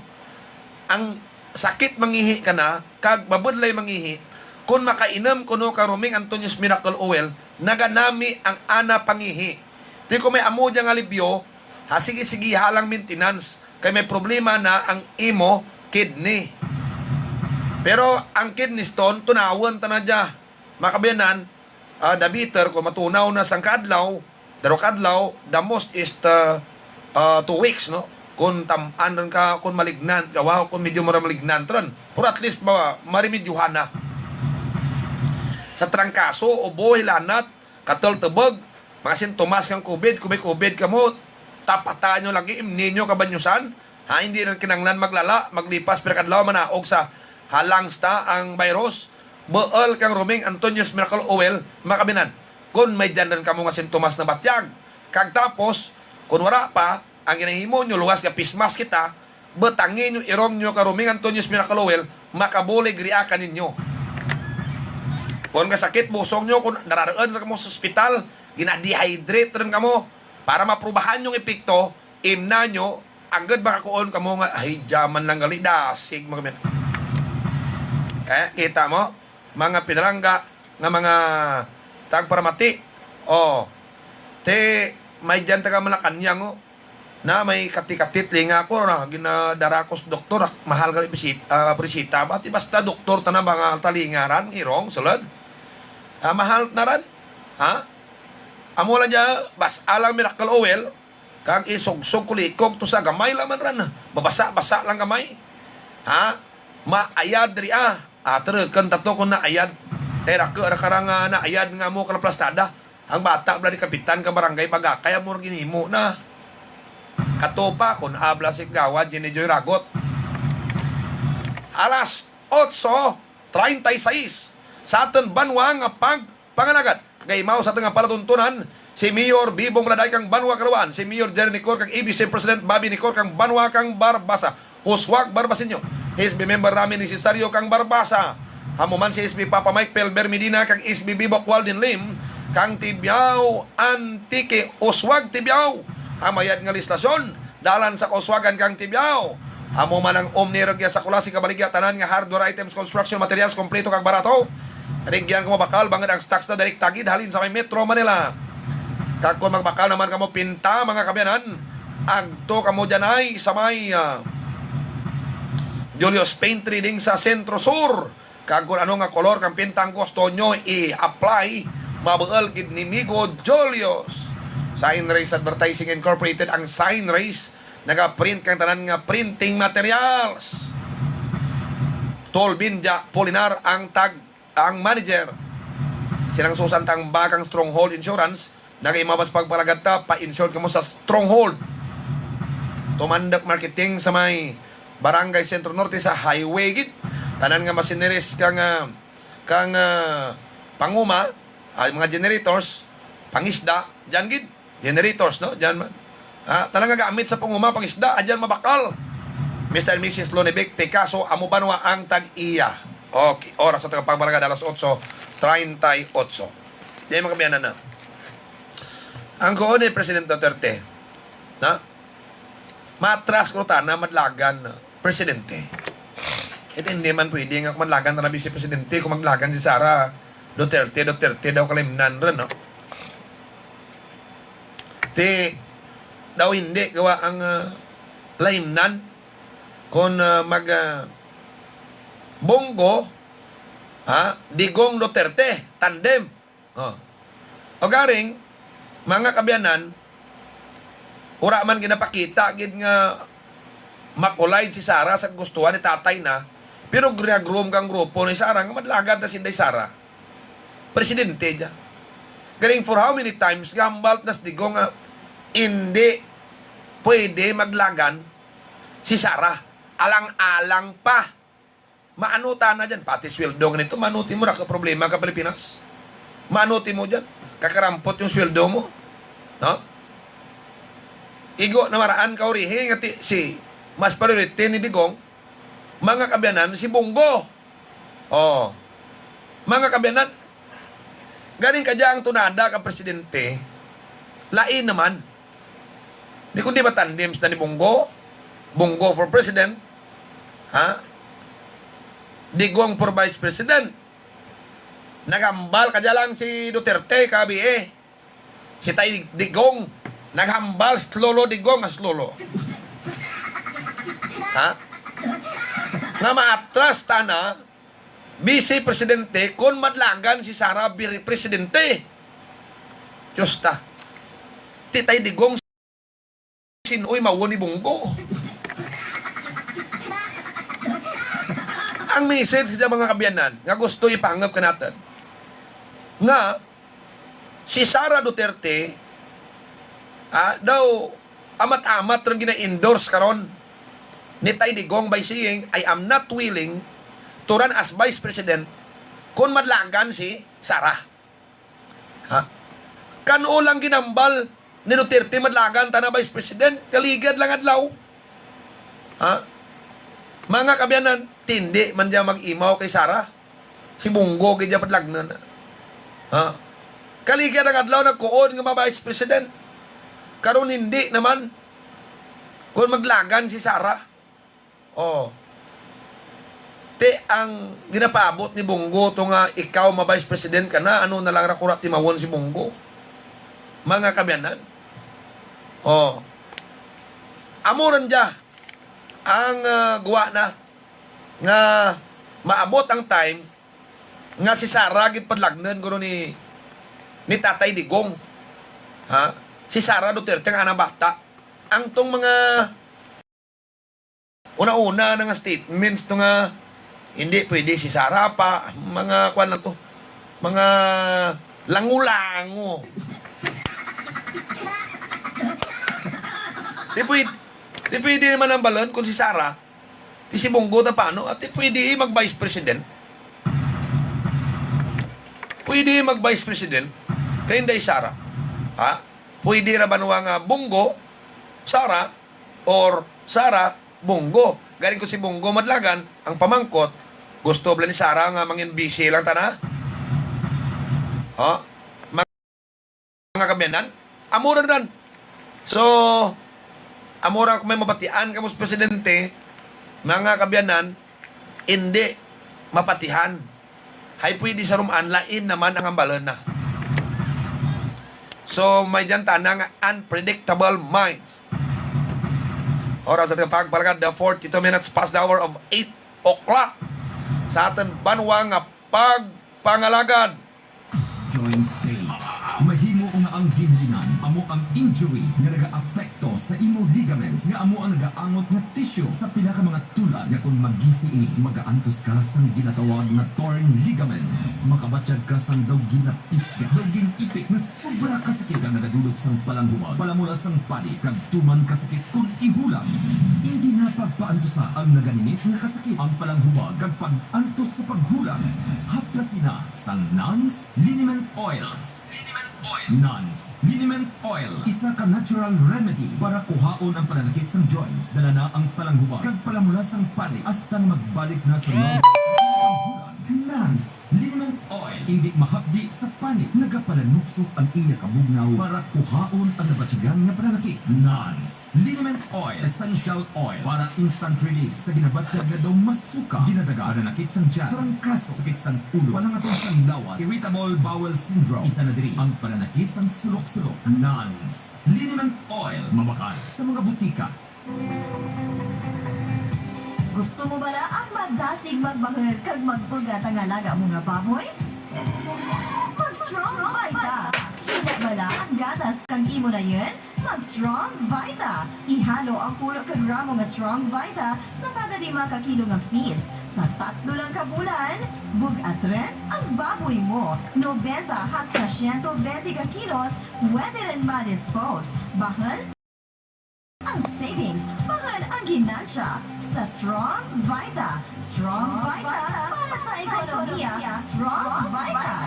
Ang sakit mangihi kana, kag mabudlay mangihi, kon makainom kuno ka Roming Antonio's Miracle Oil, naganami ang ana pangihi. Ti kon may amo dyan nga alibyo, ha, sige-sigeha lang maintenance. Kay may problema na ang imo kidney. Pero ang kidney stone, tunawun tana dya, mga kaabyanan, ah, the better, kon matunaw na sangka adlaw, darwa ka adlaw, the most is the, ah, two weeks, no? Kon tam-an run ka, kon malignant ka, wow, kon medyo mura malignant run. Pero at least, ma-, maremedyohan na. Sa trangkaso, ubo, hilanat, katul tubug, mga sintomas kang COVID, kon may COVID kamo, tapata nyo lagi, imni nyo kabanyosan. Ha, indi run kinanglan maglala, maglipas pira ka adlaw, manaog sa ha lungs ta ang virus. Buul kang Roming Antonio's Miracle Oil, mga kaabyanan. Kon may dyan run kamo nga sintomas na batyag. Kag tapos, kon wara pa, ang ginahimo nyo, luwas nga face mask kita, butangi nyo, irong nyo kang Roming Antonio's Miracle Oil, makabulig ria kaninyo. Kon kasakit busong nyo, kon dararuun run kamo sa ospital, gina-dehydrate run kamo, para maprubahan yung epekto, imna nyo, agud makakuon kamo nga, ay, dya man lang gali, dasig, mga kaabyanan. Eh, kita mo, mga pinalangga, nga mga tagparamati. O, ti, may dyan taga Malacañang, o. Na may kati-kati talinga ko, na, ginadara ko sa doktor, ah, mahal gali bisit-, ah, presita. Ba, ti basta doktor tana ba nga talinga ran, irong, sulud. Ah, mahal na ran. Ha? Amo lang dya, bas-a lang Miracle Oil, kag isugsug kulikog to sa gamay lang man ran. Babasa-basa lang gamay. Ha? Maayad ria. Ah, turukun ta to kon naayad. Kay raku ra kara nga naayad nga amo kalaplastada. Ang bata bala di kapitan ka barangay pag-akay, amo ra ginhimo na. Kato pa, kon abla si Kagawad Jenny Joy Ragot. Alas otso treinta y seis. Sa atun banwa nga pag- pangalagad. Gaimaw sa atun nga palatuntunan, si Mayor Bebong Raladay kang banwa Caloocan, si Mayor Jerry Necor kag ABC President Bobby Necor kang banwa kang Barbaza. Uswag Barbaseño, S B member Rami Necesario kang Barbaza. Amo man si S B Papa Mike Pelber Medina kag S B Bebok Walden Lim kang Tibiao Antique. Uswag Tibiao. Ang mayad nga lehislasyon, dalan sa kauswagan kang Tibiao. Amo man ang Omni Rugya Sacolassi Cabaligya, tanan nga hardware items, construction materials, kompleto kag barato. Rugyan kamo bakal, bangud ang stocks na direkta gid halin sa may Metro Manila. Kag kon magbakal na man kamo pinta, mga kaabyanan, agto kamo dyanay sa may, ah, Julius Paint Trading sa Centro Sur. Kag kon ano nga kolor kang pinta ang gusto nyo i-apply, mabuul gid ni Migo Julius. Sign Race Advertising Incorporated ang Sign Race. Nagaprint kang tanan nga printing materials. Tol Binja Polinar ang tag-, ang manager. Sinang Susan Tangba kang Stronghold Insurance. Nagaimabas pagpalagad ta, pa-insure kamo sa Stronghold. Tumandok Marketing sa may Barangay Centro Norte sa highway gid. Tanan nga machineries kang, ah, kang, ah, panguma, ah, mga generators, pangisda, dyan gid. Generators, no? Dyan man. Ah, tanan nga gamit sa panguma, pangisda, adyan mabakal. Mister and Missus Lonivic Picasso, amo banwa ang tag-iya. Okay, oras sa atun pagpalagad, alas otso treinta y ocho. Dyan, mga kaabyanan, na. Ang kuon ni President Duterte, na? Maatras guro tana madlagan, presidente. Ti indi man pwede nga madlagan tana bise presidente, kon madlagan si Sara Duterte, Duterte daw kalimnan run, no? Ti, daw indi gawa ang, ah, kalimnan, kon, ah, mag, ah, Bong Go, ha? Digong Duterte, tandem. O. O garing, mga kaabyanan, wara man ginapakita gid nga ma-collide si Sara sa gustuhan ni tatay na, pero gina-groom kang grupo ni Sara nga madlagan ta si Inday Sara. Presidente dya. Garing for how many times, gahambal ta na si Digong nga indi pwede madlagan si Sara. Alang-alang pa. Maano tana dyan, pati sweldo nga nito, maano timo ra ka problema ka Pilipinas. Maano timo dyan, kakarampot yung sweldo mo. No? Igo namaraan ka urihi nga ti si mas priority ni Digong, mga kaabyanan, si Bong Go. O. Mga kaabyanan, garing kadya ang tunada ka presidente, lain naman. Di kundi matandem sanda ni Bong Go, Bong Go for president, ha? Digong for vice president. Naghambal kadya lang si Duterte, kabi e. Si Tay Digong. Naghambal si Lolo Digong, as Lolo. Ha? Nga maatras tana, Vice Presidente, kon madlagan si Sara Vice Presidente. Diyos ta. Ti Tay Digong, sin-oy mawon ni Bong Go. Ang message dya, mga kaabyanan, nga gusto ipangup kanatun, nga si Sara Duterte, ah, daw amat-amat run gina-endorse karon ni Tay Digong by saying, "I am not willing to run as vice president kon madlagan si Sara." Ha? Kan-o lang ginambal ni Duterte madlagan tana vice president, kaligad lang adlaw. Ha? Mga kaabyanan, ti indi man dya mag-imaw kay Sara. Si Bong Go gid dya padlagnun. Ha? Kaligad lang adlaw nagkuon nga ma-vice president. Karon indi na man. Kon madlagan si Sara. O. Ti ang ginapaabot ni Bong Go to nga ikaw ma-vice president ka na, ano na lang ra kura ti mawon si Bong Go. Mga kaabyanan. O. Amo run dya ang, ah, guwa na nga maabot ang time nga si Sara gid padlagnun guro ni, ni Tatay Digong. Ha? Si Sara Duterte nga ana bata. Ang tong mga una-una na nga statements to nga indi pwede si Sara pa, mga kuan lang to. Mga lango-lango. Ti pwede, ti pwede man hambalun kon si Sara, ti si Bong Go ta pano, ti pwede mag-vice president. Pwede mag-vice president kay Inday Sara. Ha? Pwede ra banwa nga Bong Go, Sara, or Sara, Bong Go. Garing kon si Bong Go madlagan, ang pamangkot, gusto bala ni Sara nga mangin vice lang tana? Ha? Mga kaabyanan, amo ra run. So, amo ra kon may mabatian kamo sa presidente, mga kaabyanan, indi mapatihan. Hay pwede sa ruman, lain na man ang hambalun na. So, may dyan tana nga unpredictable minds. Oras sa atun pagpalagad, the forty-two minutes past the hour of eight o'clock. Sa atun banwa nga pagpangalagad. Joint pain. Mahimo nga ang ginhalinan amo ang injury nga nagaapekto sa imo ligaments nga amo ang nagaangot nga tissue sa pila ka mga tulad nga kon magisi ini, magaantos ka sang ginatawag nga torn ligament. Makabatyag ka sang daw ginapisga, daw gin-ipik nga sobra kasakit kag nagadulot sang palanghubag, palamula sang panit, kag tuman kasakit kon ihulam. Indi na pagpaantusa ang naganinit nga kasakit, ang palanghubag kag pag-antos sa paghulam. Haplasi na sang Nans Liniment Oil. Nans Liniment Oil, isa ka natural remedy para kuhaon ang pananakit sang joints, dala na ang palanghubag kag palamula sang panit, hasta nga magbalik na sa normal ang paghulam. Nans Liniment Oil, indi mahapdi sa panit, nagapalanugsok ang iya kabugnaw para kuhaon ang nabatyagan nga pananakit. Nans Liniment Oil, essential oil para instant relief sa ginabatyag nga daw masuka, ginadaga, pananakit sang tiyan, trangkaso, sakit sang ulo, palangaton sang lawas, irritable bowel syndrome. Isa na diri ang pananakit sang sulok-sulok. Nans Liniment Oil, mabakal sa mga butika. Gusto mo bala ang madasig magbahul kag magpugat ang alaga mo nga baboy? Mag Strong Vita. Indi bala ang gatas kang imo dayon? Mag Strong Vita. Ihalo ang pulo ka gramo nga Strong Vita sa kada lima ka kilo nga feeds. Sa tatlo lang ka bulan, bug-at run ang baboy mo. Nobenta hasta siyento bente ka kilos, pwede run ma-dispose. Bahul ang savings, bahul ang ginansya. Sa Strong Vita. Strong Vita para sa ekonomiya. Strong Vita.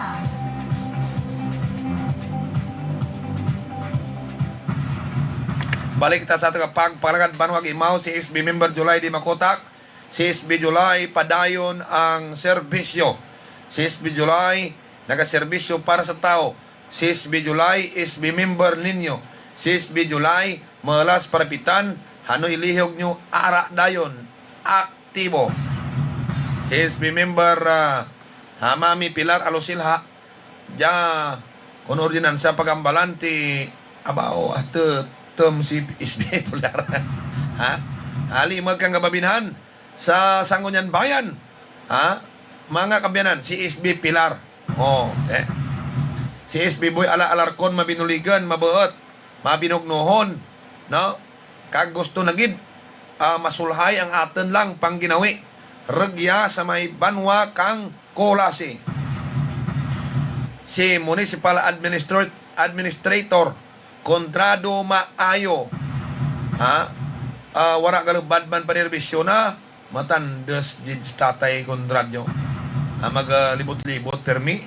Balik kita sa atun pagpalagad, banwa ag imaw, C S B member July di makutak. C S B July, padayon ang serbisyo. C S B July, nagaserbisyo para sa tawo. C S B July, S B member ninyo. C S B July, malas parapitan, hano ilihog nyo, ara dayon, aktibo. C S B member, ah, ha Mami Pilar Alusilha, dya, kon ordinansa pagambalan ti, abaw, ah, te-, term si S B Pilar. Ha? Ali, magkang kababain-an sa Sangguniang Bayan. Ha? Mga kaabyanan, si S B Pilar. O, e. Si S B Boy Ala Alarcon mabinuligan, mabuut, mabinugnuhon, no? Kag gusto na gid, ah, masulhay ang atun lang pangginawi. Rugya sa may banwa kang Culasi. Si Municipal Administra-, Administrator Conrado Maayo. Ha? Ah, wara galubad man panerbisyo na, matandes gid si Tatay Conrad yo. Ah, magalibot-libot pirmi.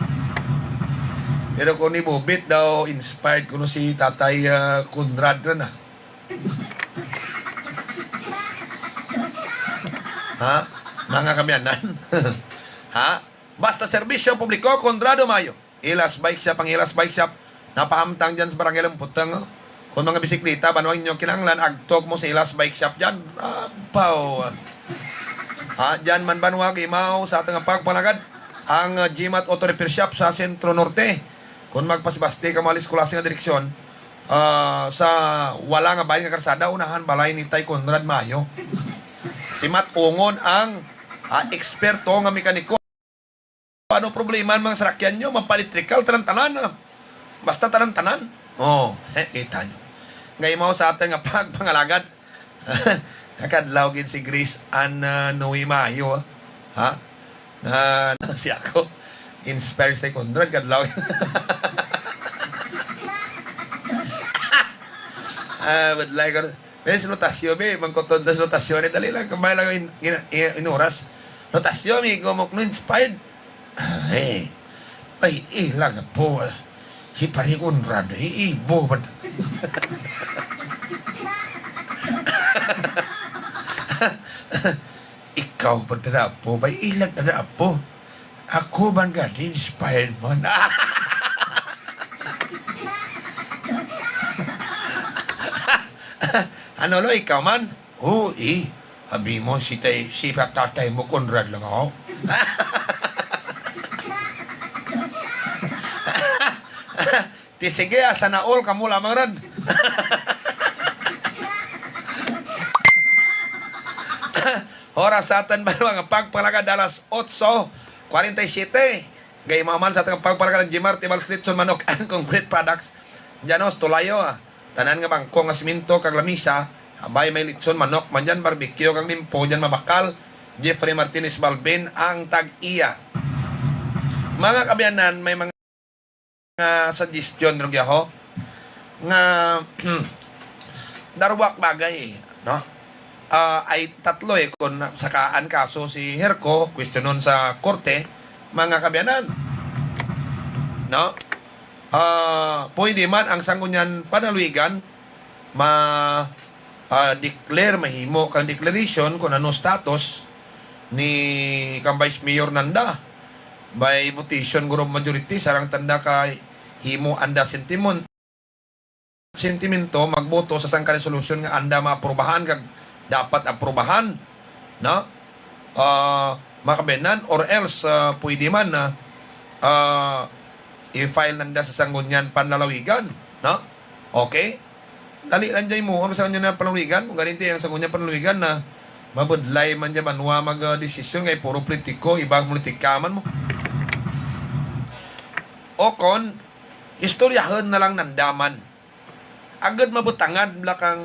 Pero kon ni Bobit daw, inspired kuno si Tatay, ah, Conrad run, ah. Ha? Mga kaabyanan. Ha? Basta serbisyo publiko, Conrado Maayo. Ilas Bike Shop, ang Ilas Bike Shop. Napahamtang dyan sa Barangay Lamputang, o. Kon mga bisikleta, banwa inyo kinahanglan, agto kamo sa Ilas Bike Shop dyan. Abaw. Ha, dyan man banwa, gimaw sa atun nga pagpangalagad ang, ah, Jimat Auto Repair Shop sa Centro Norte. Kon magpasibasti kamo alis Culasi nga direksyon, ah, sa wala nga bahin nga karsada, unahan balay ni Tay Conrad Maayo. Si Mat Ungon ang, ah, eksperto nga mekaniko. Ano problema ang mga sarakyan nyo, mapa-electrical, tanan-tanan, ah. Basta tanan-tanan. O, e, kita nyo. Nga imaw sa atun nga pagpangalagad. Nakadlaw gid si Grace Ann, ah, Noe Maayo, ah. Ha? Ah, si ako. Inspire si Conrad, kadlaw. Ah, budlay ko. Be, si Lotasyo, be, mangkuton ta si Lotasyo, ni dali lang, kamay lang in-, in-, in-, inuras. Lotasyo, mi, gumok no inspired. Ay, ay, ilag apo. Si Pari Conrad, ay, ibo, bat. Ikaw pa tada apo, bay, ilag tada apo. Ako man gani, inspired man. Ano, Lo, ikaw man? Oo, e. Abi mo, si tay-, si pa-, tatay mo, Conrad lang ako. Ti sige, ah, sana all kamo lamang run. Oras sa atun banwa nga pagpangalagad, alas otso kwarenta y siyete. Gaimaw man sa atun nga pagpangalagad ang Jimar Tibal's Lechon Manok and Concrete Products. Dyan ho sa Tulayo, ah. Tanan nga bangko nga semento kag lamisa, abay may lechon manok man dyan, barbecue kag limpo dyan mabakal. Jeffrey Martinez Balbin ang tag-iya. Mga kaabyanan, may mga nga suggestion rugya ho nga darwa ka bagay, no? Ah, hay tatlo, e, kon sakaan kaso si Herco, kwestiyonon sa korte, mga kaabyanan. No? Ah, pwede man ang Sangguniang Panlalawigan ma-, ah, declare, mahimo kang declaration kon ano status ni kang Vice Mayor nanda. By votation guro majority, sarang tanda ka himo anda sentiment-, sentimento, magboto sa sangka resolution nga anda maaprubahan kag dapat aprubahan, no? Ah, mga kaabyanan, or else, ah, pwede man na, ah, i-file nanda sa Sangguniang Panlalawigan, no? Okay? Dali lang dyan mo, ang Sangguniang Panlalawigan, kon garin ti ang Sangguniang Panlalawigan na mabudlay man dyan banwa mag, ah, desisyon, kay puro politiko, iba ang politika man mo. O kon, istoryahun na lang nanda man. Agud mabutangan bala kang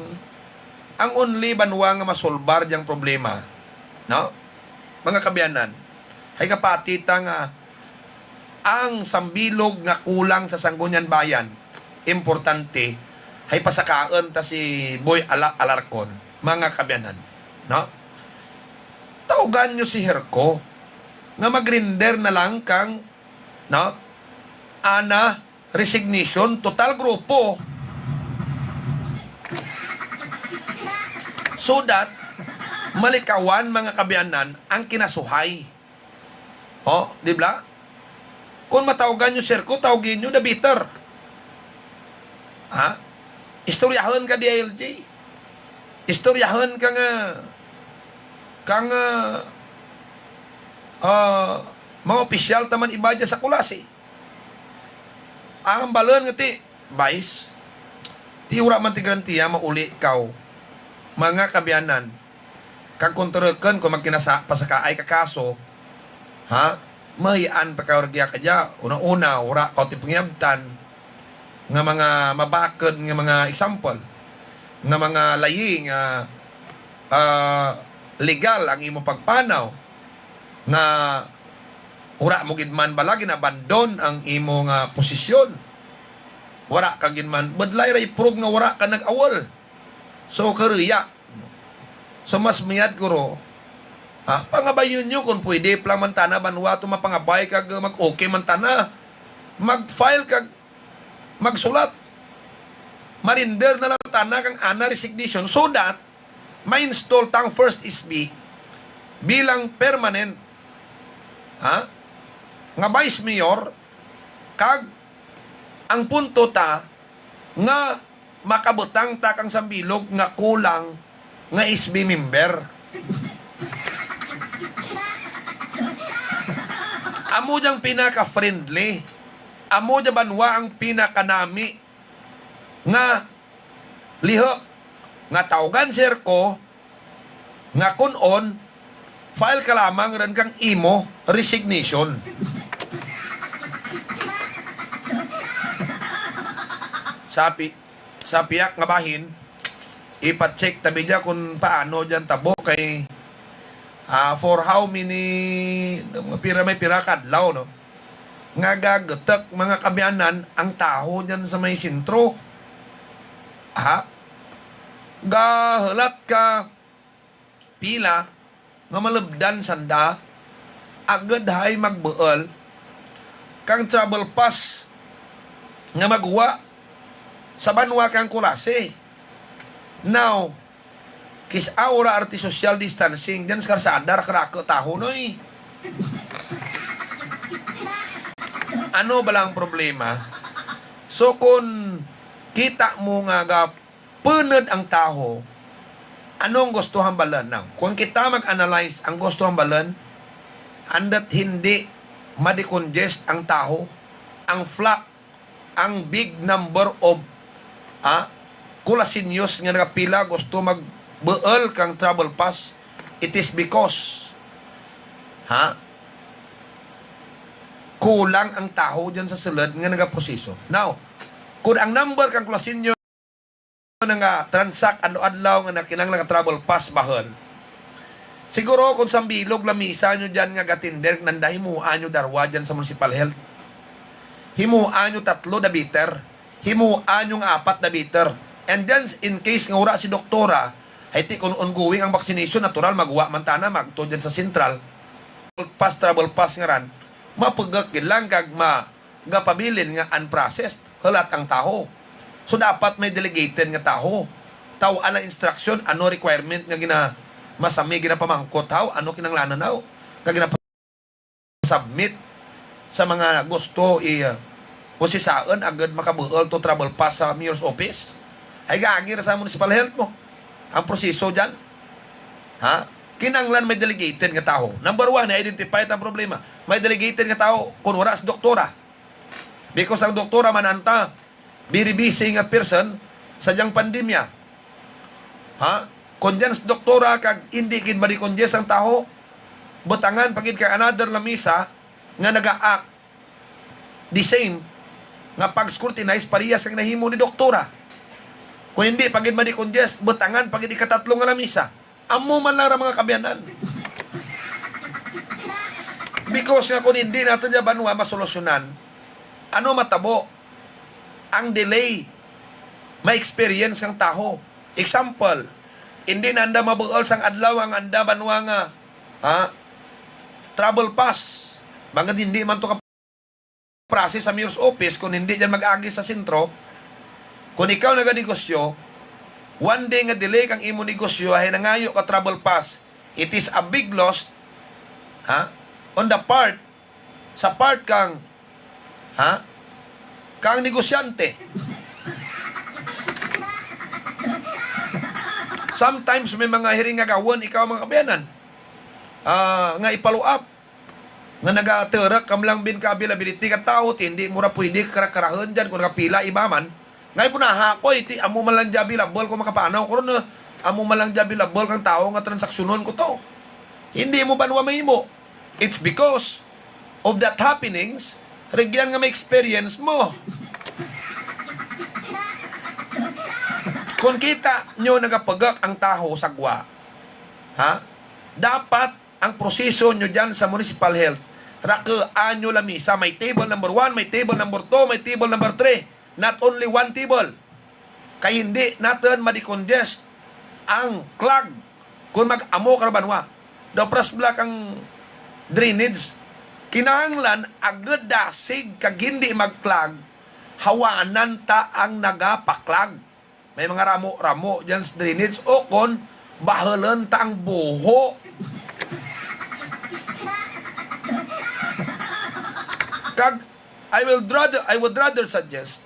ang only banwa nga masolbar dyang problema, no? Mga kaabyanan, hay kapati ta nga ang sambilog nga kulang sa Sangguniang Bayan, importante, hay pasakaun ta si Boy Ala-, Alarcon, mga kaabyanan, no? Tawgan nyo si Herco nga mag-render na lang kang, no? Ana resignation, total grupo. So that, malikawan, mga kaabyanan, ang kinasuhay. O, di bala? Kon matawgan nyo si Herco, tawgi nyo, the better. Ha? Istoryahun ka D I L G. Istoryahun ka nga, ka nga, ah, mga opisyal taman iba dyan sa Culasi. Ang hambalun nga ti, Vice, ti wara man ti garantiya mauli kaw. Mga kaabyanan, kag kon turukun kon magkinasa-, pasakaay ka kaso, ha? mahian pa kaw rugya kadya, una-una, wara kaw ti pangiabtan nga mga mabaked nga mga example, nga mga layi nga, ah, legal ang imo pagpanaw, nga wara mo gid man bala gin-abandon ang imo nga posisyon. Wara ka gid man, budlay ra i-prove nga wara ka nag-awol. So, karuya. So, mas mayad kuro, ah, pangabayon nyo kon pwede pa lang man tana banwa to mapangabay kag mag-okay man tana. Mag-file kag magsulat. Ma-render na lang tana kang ana resignation so that ma-install ta ang first S B bilang permanent, ha, nga vice mayor, kag ang punto ta nga makabutang ta kang sambilog nga kulang nga S B member. Amo dyang pinaka-friendly. Amo dya banwa ang pinakanami nga liho nga tawgan sir ko nga kun-on, file ka lamang run kang imo resignation. Sa pi-, sa piyak nga bahin, ipa-check ta bi dya kon paano dyan tabo kay, ah, for how many, pira may pira ka adlaw, no? Nga gagetek mga kaabyanan ang taho dyan sa may sentro. Ha? Gahulat ka pila nga malubdan sanda, agud hay magbuul kang travel pass nga maggwa sa banwa kang Culasi. Now, kis-a wara ra ti social distancing dyan sa karsada, raku-raku taho, noy. Ano bala ang problema? So, kon kita mo nga ga- punud ang taho, ano ang gusto hambalun? Now, kon kita mag-analyze ang gusto hambalun, andut hindi ma-decongest ang taho, ang flock, ang big number of, ah, Culasiños nga nagapila gusto magbuul kang travel pass, it is because, ha, kulang ang taho dyan sa sulud nga nagaproseso. Now, kon ang number kang Culasiño nga nanga-transact adlaw-adlaw nga nagkinahanglan ka travel pass bahul. Siguro kon sambilog lamisa nyo dyan nga gatender nanda, himoa nyo darwa dyan sa municipal health. Himoa nyo tatlo, the better. Himoa nyo nga apat, the better. And then, in case nga wara si doktora, hay ti kon ongoing ang vaccination, natural, maggwa man tana, magto dyan sa sentral. Pass, travel pass ngaran, mapuguk gid lang kag ma- gapabilin nga unprocessed, hulat ang taho. So, dapat may delegated nga taho. Taw-an ang instruction, ano requirement nga gina-, masami ginapamangkot haw, ano kinahanglanun haw, nga gina-submit sa mga gusto i, uh, prosesaun agud makabuul to travel pass sa mayor's office. Hay gaagi ra sa municipal health mo ang proseso dyan. Ha? Kinahanglan may delegated nga taho. Number one, i-identify ta ang problema. May delegated nga taho, kon wara si doktora. Because ang doktora man-an ta, very busy nga person sa dyang pandemya. Ha? Kon dyan si doktora kag indi gid ma-decongest ang taho, butangan pa gid kang another lamisa nga naga-act the same nga pag-scrutinize parehas kang nahimo ni doktora. Kon indi pa gid ma-decongest, butangan pa gid ikatatlo nga lamisa. Amo man lang ra, mga kaabyanan. Because nga kon indi natun dya banwa masolusyonan, ano matabo? Ang delay, ma-experience kang taho. Example, indi na anda mabuul sang adlaw ang anda banwa nga, ha, travel pass. Bangud indi man to ka process sa mayor's office, kon indi dyan mag-agi sa sentro. Kon ikaw naganegosyo, one day nga delay kang imo negosyo, hay nangayo ka travel pass, it is a big loss, ha? On the part, sa part kang, ha? Kang negosyante. Sometimes may mga hearing nga gawun, ikaw, mga kaabyanan, ah, nga i-follow up. Nga nagaturuk ka man lang bin ka availability ka taho, ti indi mo ra pwede kara-karahun dyan kon nakapila iba man. Nga ipunaha ko, ti amo man lang dya available ko makapanaw ko run, eh. Amo man lang dya available kang taho nga transaksyonun ko to. Indi mo banwa mahimo. It's because of that happenings, rugyan nga ma-experience mo. Kon kita nyo nagapagak ang taho sa gwa, ha? Dapat ang proseso nyo dyan sa municipal health, rakuan nyo lamisa, may table number one, may table number two, may table number three. Not only one table. Kay indi natun ma-decongest ang clog kon mag-amo kara banwa. Daw pras bala kang drainage. Kinahanglan agud dasig kag indi mag-clog, hawanan ta ang nagapa-clog. May mga ramo-ramo dyan sa drainage, ukon bahulun ta ang buho. Kag I will rather, I would rather suggest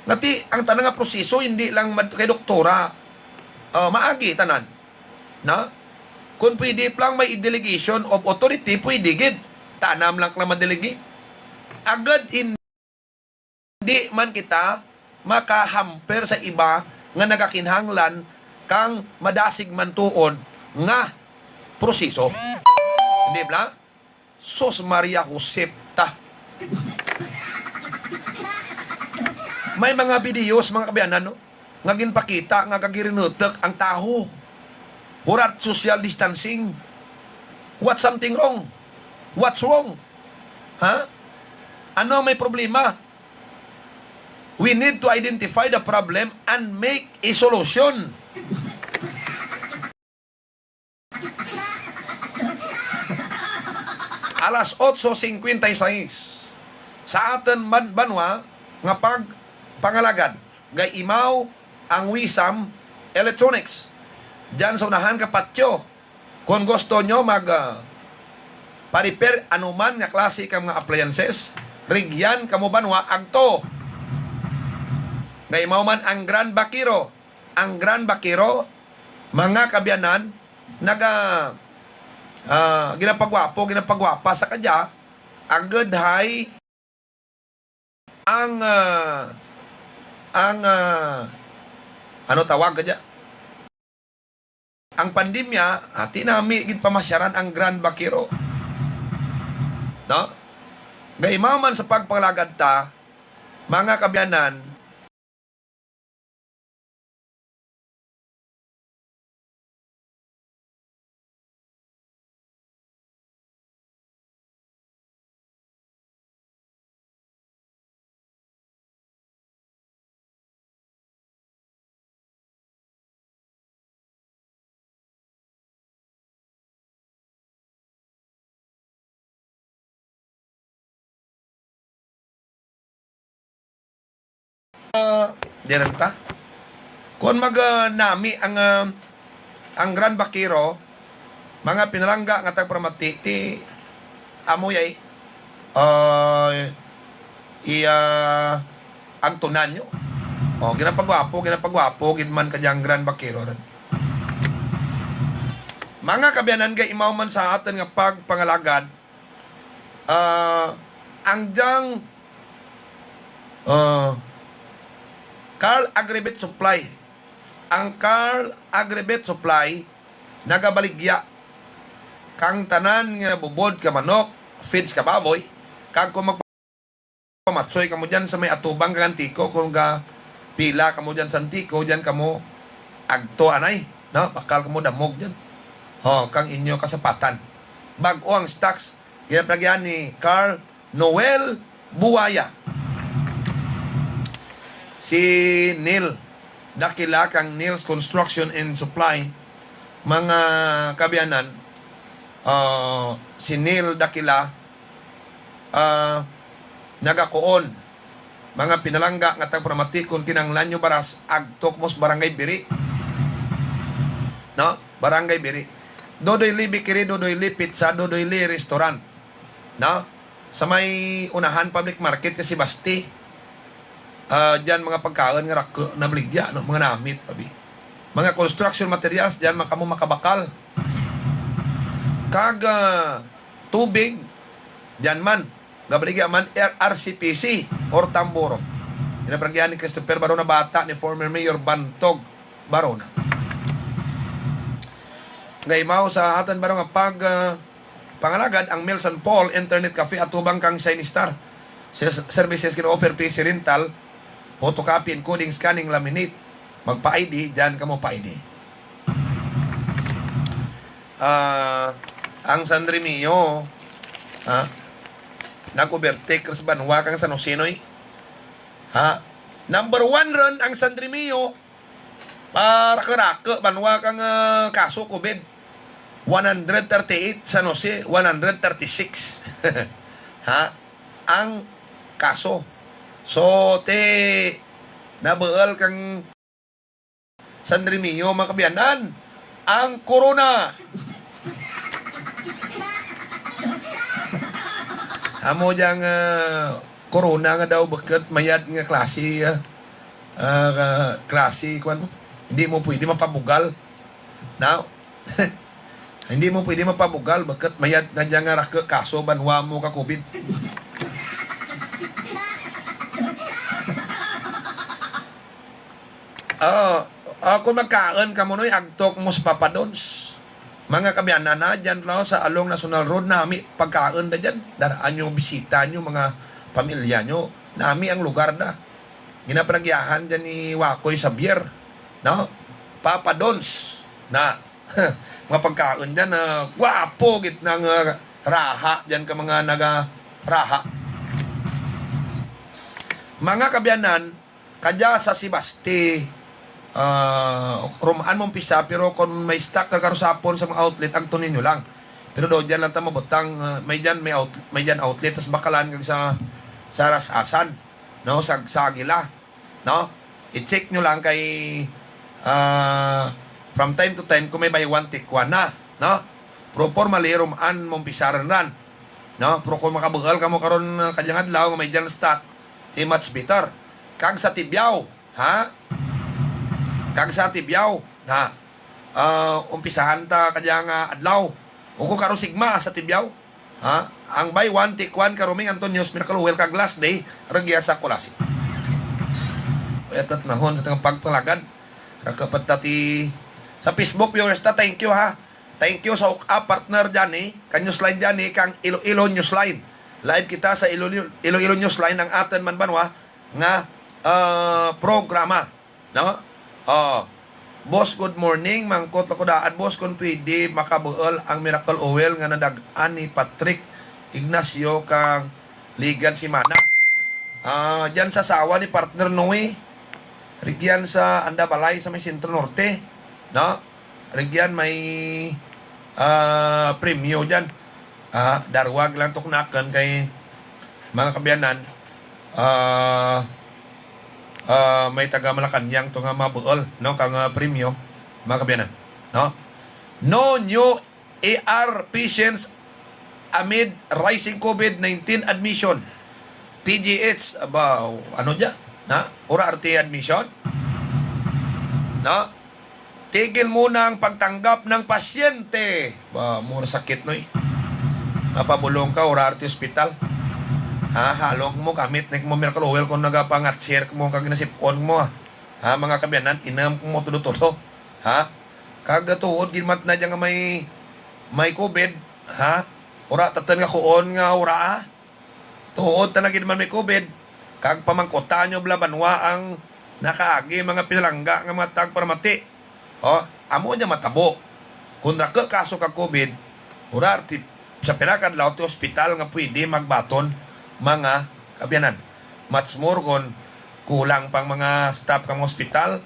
nga ti ang tanan nga proseso, indi lang mad-, kay doktora, ah, maagi tanan. Na? Kon pwede pa lang may delegation of authority, pwede gid. Tana man lang kang ma-delegate. Agud indi man kita maka-hamper sa iba nga nagakinahanglan kang madasig man tuod nga proseso. Indi bala? Sus Maria Josep ta. May mga videos, mga kaabyanan, no, nga ginpakita nga gagirinutug ang taho. Hurat social distancing. What's something wrong? What's wrong? Ha? Ano may problema? We need to identify the problem and make a solution. Alas otso singkwenta y sais. Sa atun ban-, banwa nga pagpangalagad, gaimaw ang Wisam Electronics. Dyan sa unahan ka patio. Kon gusto nyo mag, ah, pa-repair anuman nga klase ka mga appliances, rugyan kamo banwa agto. Gaimaw man ang Grand Vaquero. Ang Grand Vaquero, mga kaabyanan, naga, ah, ginapagwapo, ginapagwapa sa kadya, agud hay ang, ah, ang, ah, ano tawag kadya? Ang pandemya, ah, ti nami gid pamasyaran ang Grand Vaquero. No? Gaimaw man sa pagpangalagad ta, mga kaabyanan, Ah, di run ta. Kon mag, ah, nami ang, ah, ang Grand Vaquero, mga pinalangga nga tagparamati, ti amo yay, ah, i, ah, ang tunan nyo. O, ginapagwapo, ginapagwapo gid man kadyang Grand Vaquero run. Mga kaabyanan, gaimaw man sa atun nga pagpangalagad, ah, ang dyang, ah, Carl Agrivet Supply. Ang Carl Agrivet Supply, nagabaligya kang tanan nga bubod ka manok, feeds ka baboy, kag kon magpamatsoy kamo dyan sa may atubang kang Antico, kon gapila kamo dyan sa Antico, dyan kamo agto anay, no? Bakal kamo damog dyan. O, kang inyo kasapatan. Bag-o ang stocks, ginapalagyan ni Carl Noel Buaya. Si Neil Dakila kang Neil's Construction and Supply, mga kaabyanan, ah, si Neil Dakila, ah, nagakuon, mga pinalangga nga tagparamati, kon kinahanglan nyo baras, agto kamo sa Barangay Biri. No? Barangay Biri. Dodoy Lee Bakery, Dodoy Lee Pizza, Dodoy Lee Restaurant. No? Sa may unahan public market kang Sebaste. Ah, dyan mga pagkaun nga raku nabaligya, no? Mga namit, abi. Mga construction materials, dyan man kamo makabakal. Kag, ah, tubig, dyan man. Gabaligya man R C P C, Horta-Amburo. Ginapalagyan ni Christopher Barona, bata ni former Mayor Bantog Barona. Gaimaw sa atun banwa nga pag, ah, Pangalagad, ang Mills and Paul Internet Cafe, atubang kang Shine Star. Ser-, services gina-offer, P C rental, photocopy, encoding, scanning, laminate. Magpa-I D, dyan kamo pa-I D. Ah, ang San Remigio, ha? Nag-overtake ra sa banwa kang San Jose, noy. Ha? Number one run ang San Remigio. Paraku-raku banwa kang, ah, kaso COVID. One hundred thirty-eight, San Jose, one hundred thirty-six. Ha? Ang kaso. So, ti nabuul kang San Remigio, mga kaabyanan, ang corona. Amo dyang, ah, corona nga daw bukut mayad nga klase, ah, ah, klase, kuwan mo. Hindi mo pwede mapabugal. Now, hindi mo pwede mapabugal, bukut mayad na dyan nga raku kaso banwa mo ka COVID. Oo. Ah, kon magkaun kamo, noy, agto kamo sa Papa Don's. Mga kaabyanan, ha, dyan lang sa along National Road, nami pagkaun da dyan. Dar-a nyo, bisita nyo, mga pamilya nyo. Nami ang lugar da. Ginapanagiahan dyan ni Wakoy Xavier. No? Papa Don's. Na. Mga pagkaun dyan, ah, gwapo gid nga, ah, raha dyan ka mga naga-raha. Mga kaabyanan, kadya sa Sebaste, ah, rumaan maumpisa, pero kon may stock ka karong hapon sa mga outlet, agto ninyo lang. Pero daw dyan lang ta mabutang, ah, may dyan, may out-, may dyan outlet, tas Bakalan kag sa, sa Ras-asan, no, sa, sa Aguila, no? I-check nyo lang kay, ah, from time to time, kung may buy one, take one na, no? Pero formally, rumaan maumpisa run ran. No, pero kon makabuul kamo karon, ah, kadyang adlaw nga may dyan stock, ti much better. Kag sa Tibiao, ha? Kag sa Tibiao, ha? Ah, umpisahan ta kadyang, ah, adlaw. Ukon karon sigma sa Tibiao, ha? Ang buy one, take one, karong Ming Antonio's, Miracle Oil, kag last day, rugya sa Culasi. Kaya tatnahon sa atun pagpalagad. Kakapatati sa Facebook viewers ta, thank you, ha. Thank you sa ukap, partner Johnny, kang Newsline Johnny, kang Iloilo Newsline. Live kita sa Iloilo, Iloilo Newsline, ang atun man banwa nga, ah, programa, no? Oh. Boss, good morning. Mangkot lang ko daan, boss, kon pwede makabuul ang Miracle Oil nga nadag-an ni Patrick Ignacio kang Ligan Simana. Ah, dyan sa asawa ni partner Noe. Rugyan sa anda balay sa may Centro Norte, no? Rugyan may, ah, premyo dyan. Ah, darwa lang to kanakun kay mga kaabyanan. Ah, ah, may taga Malacañang to nga mabuul, no, kang, ah, premyo, mga kaabyanan, no? No new A R patients amid rising COVID nineteen admission. P G H, aba, ano dya? Ha? Wara rati admission? No? Tigil muna ang pagtanggap ng pasyente. Ba, mura sakit, noy. Mapabulong ka, wara rati ospital. Ha, halong mo, gamit ni mo Miracle Oil kon nagapangatsir mo kag ginasip-on mo, ha. Ha, mga kaabyanan, inum mo todo-todo. Ha? Kag tuod gid man tana dyan nga may, may COVID, ha? Wara tatun nga kuon nga wara, ha? Tuod tana gid man may COVID, kag pamangkuta nyo bala banwa ang nakaagi mga pinalangga nga mga tagparamati. O, amo dya matabo. Kon raku kaso kag COVID, wara rati sa pira ka adlaw ti ospital nga pwede magbaton, mga kaabyanan. Much more kon kulang pa ang mga staff kang ospital,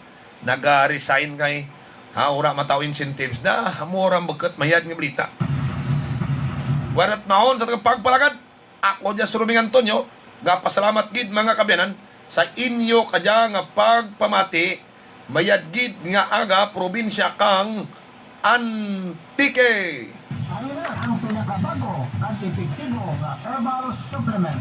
naga-resign kay, ha, wara mataw incentives da, amo ra ang bukut mayad nga balita. Wara't mahon sa atun pagpalagad. Ako dya si Roming Antonio, gapasalamat gid, mga kaabyanan, sa inyo kadya nga pagpamati. Mayad gid nga aga, probinsya kang Antique. Ari na ang pinakabag-o kag epektibo nga herbal supplement.